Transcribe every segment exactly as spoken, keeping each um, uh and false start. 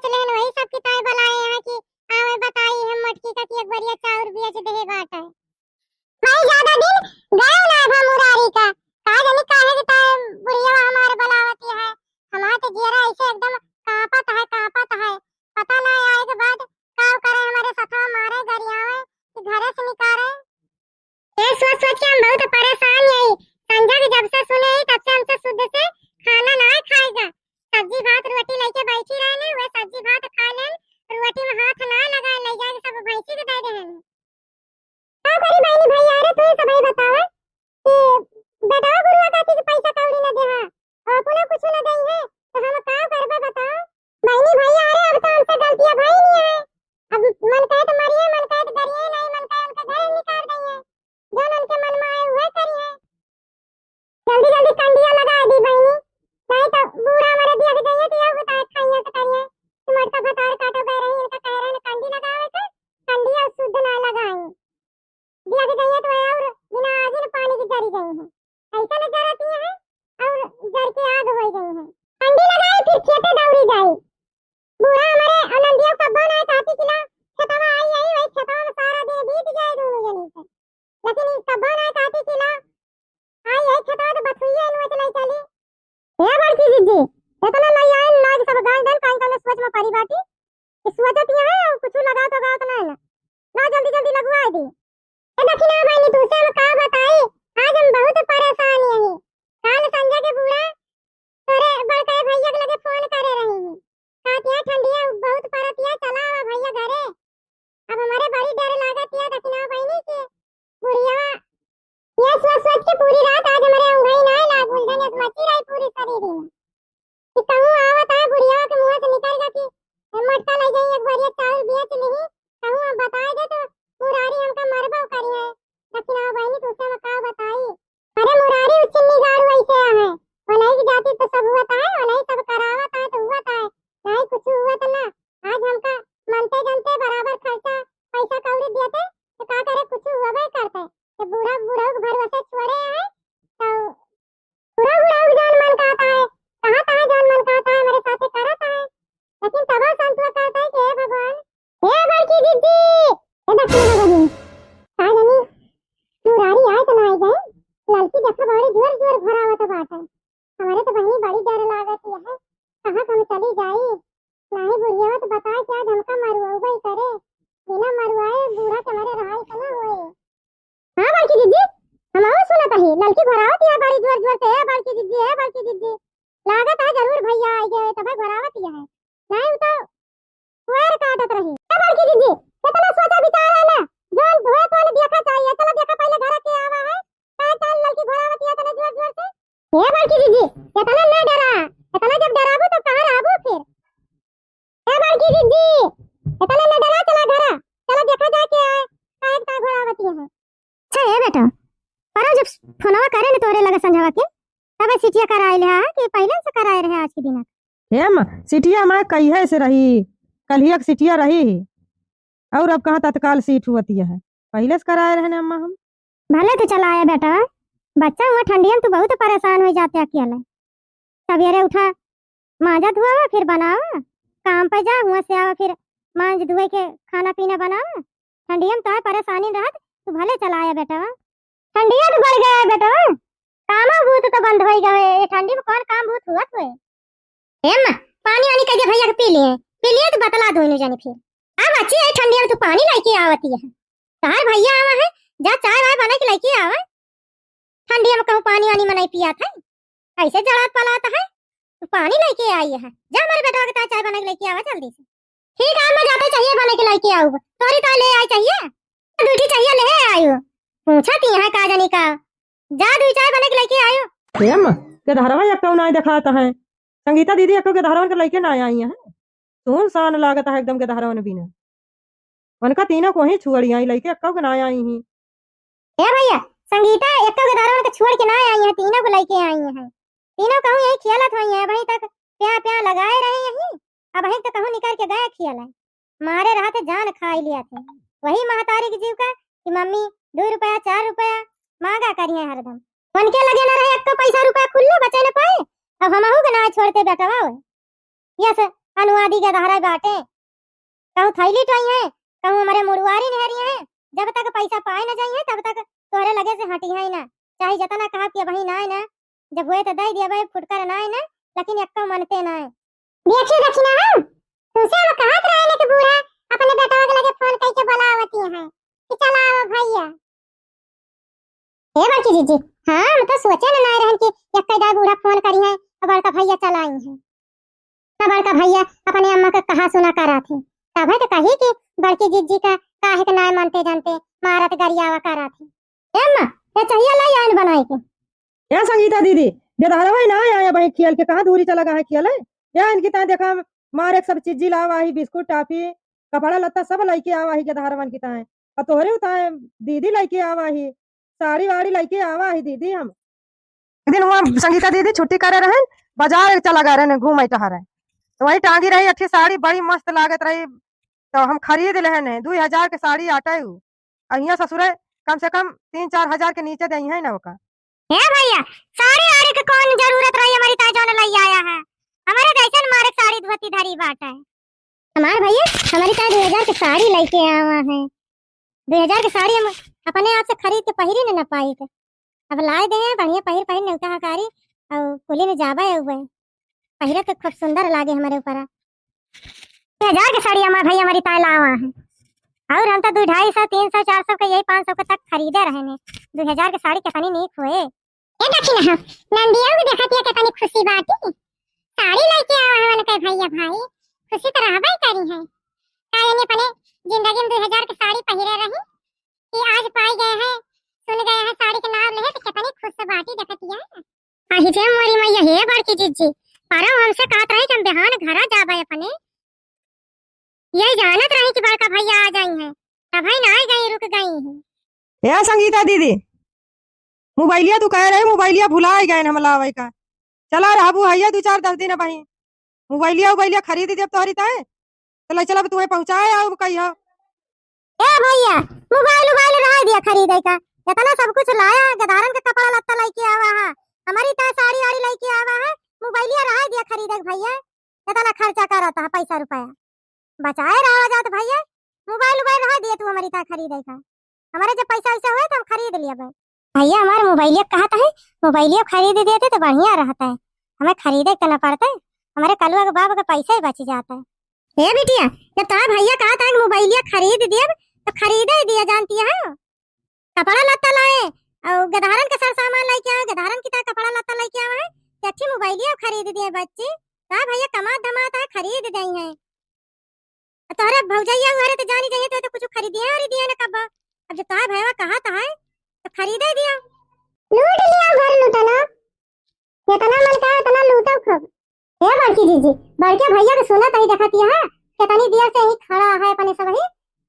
लेहन, वही सब की ताई बुलाए हैं कि आवे बताई हम मोटकी का कि एक बरिया चाउर बेच देहे बाटे। भाई ज्यादा दिन गए ना भा मुरारी का, का जानी काहे के ताई बुढ़िया हमारे बुलावती है। हमारे तो जियरा ऐसे एकदम कांपत है, कांपत है। पता ना आए के बाद का करे, हमारे सथवा मारे गरियावे कि घरे से निकाले। ये सोच सोच के हम बहुत परेशान हई। संझा के जब से सुने हई तब से हमसे शुद्ध से खाना ना खाएगा। सब्जी भात रोटी लेके बैठी रहने, वे सब्जी भात खा लेन, रोटी में हाथ ना लगाए, ले जाके सब भैंसी के दे देहन। का करी बहिनी भैया, अरे तू सबही बतावा कि बेटवा गुरुआ काकी के पैसा कौड़ी न देहा, और अपना कुछ न देई है, तो हम का करबे बताओ? बहिनी भैया, अरे अब तो हमसे गलतियां भई नहीं है, अब मन कहे तो मरिए, मन कहे तो गरिए नहीं, मन कहे उनके घर निकाल देई है, जो उनके मन में आए वह करी है। जल्दी जल्दी कंडिया लगा दी बहिनी, नहीं तो बूढ़ा हमारे देख जाइए तो यह बताए खाइए से करिए कि मोटका भतार काटो गए रही, इनका कह रहे हैं कंडी लगावे के, कंडिया शुद्ध ना लगाई। देख जाइए तो और बिना आगे न पानी की जरी गई है, ऐसा न जरती है और जर के आग हो गई है। कंडी लगाई फिर खेते दौड़ी जाई। बूढ़ा हमारे आनंदिया कब्बो ना चाहती कि ना खेतवा आई, आई वही खेतवा में सारा दिन बीत जाए दोनों जनी के, लेकिन ई कब्बो ना चाहती कि ना आई, आई खेतवा तो बथुइया इनमें चलाई चली। हे बड़की जिज्जी, इतना लई आइन लाग सब गाय देन, काई कौनो सोच में पड़ी बाटी। कि सोचत ही है, कुछ लगा तो गात ना है ना। ला जल्दी जल्दी लगवा दी। ए दखिना बहिनी, तुमसे हम का बताई, आज हम बहुत परेशान हई। काल संझा के बूढ़ा तोरे बड़का भैया के लगे फोन करे रही हई। कहत है ठंडिया बहुत परत है, चला आवा भैया घरे। अब हमारे बड़ी डर लागत है दखिना बहिनी के बुढ़िया ये सोच सोच के पूरी रात आज हमारे अंगई ना लाग उलझन एक मची रही पूरी शरीर में। कि कहूँ आवत है बुढ़िया के मुंह से निकल गया कि मोटका ले जाई एक बार ये चाउर बेच ली, कहूँ हम बताए दे तो मुरारी हमका मरबो करी है। दखिना बहिनी तुमसे हम का बताई। अरे मुरारी उ चिन्नी गाड़ू ऐसे है, वनई की जाति तो सब हुआ है, वनई सब करावत है तो हुआ है, नहीं कुछ हुआ तो ना। आज हमका मनते जनते बराबर खर्चा पैसा कौड़ी दिए थे, तो का करे कुछ हुआ करते। तो बूढ़ा बूढ़ा के भरोसे छोड़े है, तो बूढ़ा बूढ़ा के जौन मन कहता है, कहाँ कहाँ जौन मन कहता है मेरे साथे करत है, लेकिन तबो संतुआ कहता है कि हे भगवान, हे बड़की जिज्जी, हे दक्षिणा बहिनी, का जानी मुरारी आए तो ना आए गए, ललकी देखा बड़ी जोर जोर घोरावत बाटे। हमारे तो बहिनी बड़ी डर लागत है, कहाँ हम चली जाई, नाही बुढ़िया तो बताए कि आज हमका मरुआबे करे, बिना मरुआए बूढ़ा के हमारे रहाई तो ना होए। हाँ बड़की जिज्जी, हम और सुनत ही, ललकी घोरावत है बड़ी जोर जोर से, "ए बड़की जिज्जी, ए बड़की जिज्जी।" लागत है जरूर भैया आई गए, तब घोरावत है। नहीं उ तो पैर काटत रही। ए बड़की जिज्जी, कितना सोचा विचार है ना, जोन धोए तो ने देखा चाहिए। चलो देखा पहले घर के आवा है, का चाल ललकी घोरावत है तने जोर जोर से। ए बड़की जिज्जी, इतना ना डरा, इतना जब डराबू तो कहाँ रहबू फिर? ए बड़की जिज्जी, इतना न डरा, चला घरा, चला देखा जाके आए, काहे का घोरावती है। अच्छा ए बेटा, पर जब फोनवा करे न तोरे लगे संझवा के, तब सिटिया कराए ले हा कि पहले से कराए रहे आज के दिन? हे माँ, सिटिया माँ कहिए से रही, कलिया के सिटिया रही, और अब कहाँ तत्काल सीट हुवत है, पहले से कराए रहे न अम्मा हम। भले तो चला आया बेटा, बच्चा हुआ ठंडिया में तू बहुत परेशान हो जाते अकेले। सवेरे उठा, मांजा धोवा, फिर बनावा, काम पे जा, हुआ से आवा, फिर मांज धोए के खाना पीना बनावा। ठंडिया में तो परेशानी रहत, तू भले चला आया बेटा। ठंडिया तो बढ़ गया है बेटा, कामा भूत तो बंद हो गए, ये ठंडी में कौन काम भूत हुआ तो है? हे अम्मा, पानी वानी कह दे भैया के पी लिए, पी लिए तो बतला दो इन्हें जाने फिर। अब अच्छी है ठंडिया में तू पानी लेके आवती है, तहार भैया आवा है, जा चाय वाय बना के लेके आवा। ठंडिया में कहूँ पानी वानी में नहीं पिया था, ऐसे जड़ात पलात है, तू पानी लेके आई है। जा हमारे बेटवा के ताई चाय बना के लेके आवा जल्दी से। ठीक है, मैं जाते चाहिए बना के लेके आऊँ, तोरी ताई ले आई चाहिए, दूठी चाहिए ले आयु। पूछा थी यहाँ का जानी का, जा दूई चाय बना के लेके आयु। हे अम्मा, के धरवा एक कौन आए दिखाता है, संगीता दीदी एको के धरवन के लेके ना आई है, सुनसान लागत है एकदम के धरवन बिना। उनका तीनों को ही छुअड़ी आई लइके, एक्को के ना आई ही। ए भैया, संगीता एक्को के धरवन के छोड़ के ना आई है, तीनों को लइके आई है। तीनों कहूँ यही खेलत हुई है, अबहीं तक प्या प्या लगाए रहे यही, अबहीं तो कहूँ निकल के गए खेल है। मारे रहा थे जान खाई लिया थे। वही महतारी के जीव का कि मम्मी दो रुपया चार रुपया मांगा करिए हरदम। उनके लगे ना रहे एक्को पैसा रुपया खुल्लो बचे न पाए, अब हमहू के ना छोड़ते बेटवा। यस, अनुवादी गदहरा बाटे। कहूँ थैली टोई है, कहूँ हमरे मुड़ुआरी नेहरी है। जब तक पैसा पाए न जाई है, तब तक तोहरे लगे से हटी है ना। चाहे जतना कहा कि अबही ना है ना, जब हुए तो दे दिया भाई, फुटकर ना है ना, लेकिन एक्को मनते ना है। देखियो दखिना हम, तुमसे हम कहत रहे कि बूढ़ा अपने बेटवा के लगे फोन करके बोलावती है कि चला आओ भैया। ए बड़की जीजी, हाँ, हम तो सोचे न नाय रहन कि एक्के दाई बूढ़ा फोन करी है और बड़का भैया चला आई है। ना बड़का भैया अपने अम्मा का कहा सुना करा थे, तब है तो कही कि बड़की जीजी का काहे के नाय मानते जानते, मारत गरियावा करा थे। ए अम्मा, ये चाहिए लाई आन बनाए के। ए संगीता दीदी, गदहरवा ना आया भाई, खेल के कहाँ दूरी चला गया है खेल है? या इनकी ताई देखा, मारे के सब चीजी लावा ही, बिस्कुट, टाफी, कपड़ा लत्ता सब लइके आवा ही गदहरवन की ताई। और तोहरे उताए दीदी लइके आवा ही, साड़ी वाड़ी लइके आवा ही दीदी। हम एक दिन हुआ संगीता दीदी छुट्टी करे रहन, बाजार चला गए रहन घूमे टहरे, तो वही टांगी रही अच्छी साड़ी, बड़ी मस्त लागत रही, तो हम खरीद लेहन है, दुई हजार के साड़ी आटे उ। और हियाँ ससुरे कम से कम तीन चार हजार के नीचे दे है ना ओका। हे भैया, साड़ी आड़ी के कौन जरूरत रही, हमारी ताई जौन लई आया है, हमारे जैसन मारे साड़ी धोती धरी बाटे। हमार भैया, हमारी ताई दो हजार के साड़ी लइके आवा है, दो हजार के साड़ी हम अपने आप से खरीद के पहिरी न, न पाई के। अब लाए दे हैं, बढ़िया पहिर पहिर नेवता हकारी और कुली में जाबे हुए। पहिरे के खूब सुंदर लागे हमारे ऊपर। दो हजार के साड़ी हमार भाई हमारी ताई लावा है। और हम तो दो ढाई सौ, तीन सौ, चार सौ के, यही पाँच सौ के तक खरीदे रहे ने। दो हजार के साड़ी कितनी नीक हुए। ए दखिना, नंदिया के देखत ये कितनी खुशी बाटी। साड़ी लइके आवा है उनके भैया भाई। खुशी तो रहबे करी है। का यानी अपने जिंदगी में दो हजार के साड़ी पहिरे रही कि आज पाई गए हैं, सुन गए हैं साड़ी के नाम ले, तो कितनी खुश बाटी देखत ये। अहि रे मोरी मैया, हे बड़की जीजी, परौ हमसे कहत रही कि हम बिहान घरा जाबे अपने। यही जानत रही कि बड़का भैया आ जाई हैं, तबही ना आई गई, रुक गई हैं। ए संगीता दीदी, मोबाइलिया तू कहे रहे, मोबाइलिया भुलाए गए हम लावे का। चला रहबू हैया दो चार दस दिन अबही। मोबाइलिया उबाइलिया खरीद देब तोहरी ताई। तो ले चलब तुम्हें पहुँचाए आओ कहियो। ए भैया, मोबाइल उबाइल रहा दिया खरीदे का, इतना सब कुछ लाया, गधारन के कपड़ा लत्ता लइके आवा है, हमारी ताई साड़ी वाड़ी लइके आवा है, मोबाइलिया रहा दिया खरीदे का भैया, इतना खर्चा करत है पैसा रुपया, बचाए रहा जात भैया, मोबाइल उबाइल रहा दिया तू हमारी ताई खरीदे का, हमारे जब पैसा वैसा हुए तो हम खरीद लिया भाई। भैया हमारे मोबाइलिया कहत है, मोबाइलिया खरीद देते तो बढ़िया रहता है, हमें खरीदे के ना पड़ता है, हमारे कलुआ के बाप के पैसा ही बच जाता है। हे बिटिया, जब तोहार भैया कहत है कि मोबाइलिया खरीद दियब, तो खरीदे दिया, जानती है। कपड़ा लत्ता लाए, और गधारन के सर सामान लेके आए, गधारन की तरह कपड़ा लत्ता लेके आवे है, कि अच्छी मोबाइलिया खरीद दिए बच्ची। तोहार भैया कमात धमात है, खरीद दे हैं। और तोहरे भौजैया उहरे तो जानी जाइए, तो, तो कुछ खरीदिए और दिए ना कब। अब जब तोहार भैया कहत है, तो खरीदे दिया। लूट लिया घर लूटना। जितना मन का उतना लूटो खूब। हे बड़की जीजी, बड़के भैया के सुनत ही देखत यहाँ, कितनी देर से ही खड़ा है अपने सबही।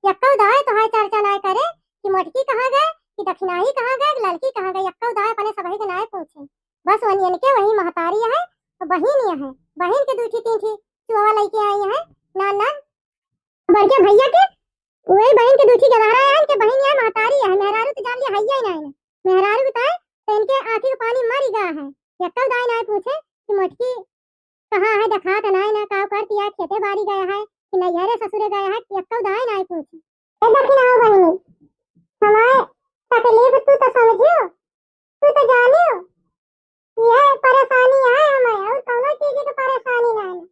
यक्को दाई तोहार चर्चा नाय करे कि मोटकी कहाँ गए, कि दखिनाही कहाँ गए, कि ललकी कहाँ गए, यक्को दाई अपने सबही के नाय पूछे। बस वनियन के वही महतारी है, तो बहिन ये है, बहिन के दू ठी तीन ठी चुआवा लइके आई है, नान नान। बड़के भैया के वही बहिन के दू ठी गदहरा है, इनके बहिन ये महतारी है, मेहरारू तो जान लिया है ही नाय। मेहरारू बताए तो इनके आँखी के पानी मरी गया है। यक्को दाई नाय पूछे कि मोटकी कहाँ है, देखात नाय ना, का करती है, खेते बाड़ी गया है कि नैहरे ससुरे गया है, यक्को दाई नाय पूछे। ए दखिना हो बहिनी, हमारे तकलीफ तू तो समझियो, तू तो जानियो, यह परेशानी है हमें, और कौनो चीज की परेशानी नाय ना।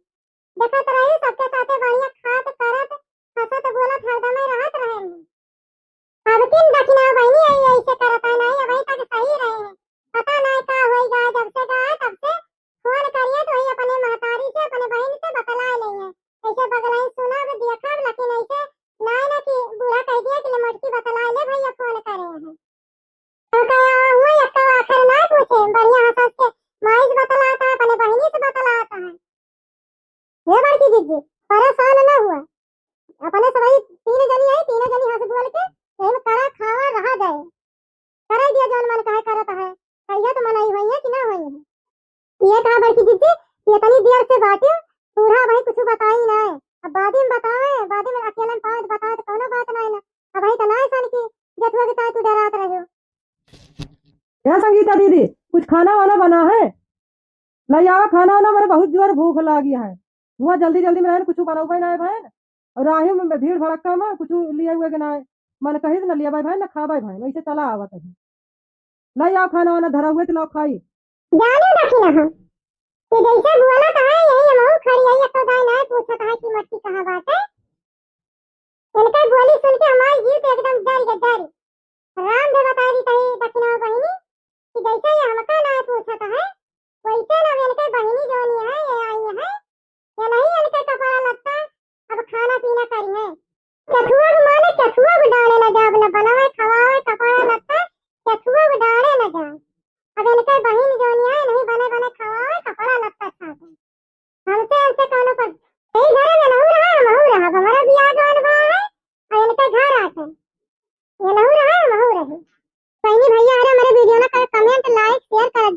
देखत रही सबके साथे बढ़िया खात करत, हंसत बोलत हरदम रहत रहे। अब किन दखिना बहिनी आई ऐसे करत है, नाय अबही तक सही रहे हैं। पता नाय का होई गा, जब से गा तब से फोन करिए तो वही अपने महतारी से, अपने बहिन से बतला ले हैं। ऐसे बगलाई सुनब देखब, लेकिन ऐसे नाय ना कि बूढ़ा कह दिया कि ले मोटकी बतला ले भैया फोन करे हैं। तो कहा हुआ यक्का आखिर नाय पूछे, बढ़िया हंस हंस के माई से बतलाता है, अपने बहिनी से बतलाता है। हे बड़की जीजी, परेशान न हुआ। अपने सबही तीन जनी है, तीन जनी हंस बोल के यही में करा खावा रहा जाए। करे दिया जौन मन कहे करत है। कहिया तो मनई होई है कि ना होई है। ये कहा बड़की जीजी, ये तनी देर से बाटे, बूढ़ा भाई कुछ बताई ना। अब बादी में बतावे, बादी में अकेले में पावे तो बतावे तो कौनो बात ना है ना। अब भाई तो ना है सन की जतुआ के ताई तू डरात रहो। क्या संगीता दीदी, कुछ खाना वाना बना है? ले आवा खाना वाना, मेरे बहुत जोर भूख लागी है। हुआ जल्दी जल्दी में रहन, कुछ बनौबे ना है बहन, और राही में भीड़ भड़क्का में कुछ लिए हुए के ना है, मन कही से न लियाबे बहन, न खाबे बहन, वैसे चला आवत है। लाई आओ खाना वाना धरा हुए तो लाओ खाई। जाने दखिना हम कि जैसे बोलत है यही हमहू खड़ी है, तो दाई ना पूछत है कि मटकी कहाँ बाटे। इनके बोली सुन के हमार जीव तो एकदम डर गए, डर। राम दे बताई तही दखिना बहिनी कि जैसे ये हमका ना पूछत है, वैसे ना इनके बहिनी जोनी है, ये आई है, ये नहीं इनके कपड़ा लत्ता, अब खाना पीना करी है। केथुआ को माने केथुआ को डाले ना जाब, ना बनावे, खवावे, कपड़ा लत्ता, केथुआ को डाले ना जाब। अब इनके बहिन जोनी है, नहीं बने बने खवावे, कपड़ा लत्ता छाटे। हमसे, हमसे कौनो पर, यही घरे में नहू रहा, हमहू रहा, हमारा बियाह जौन बा है, और इनके घर आके। ये नहू रहा, हमहू रही। बहिनी भैया, अरे हमारे वीडियो ना करे, comment, like, share कर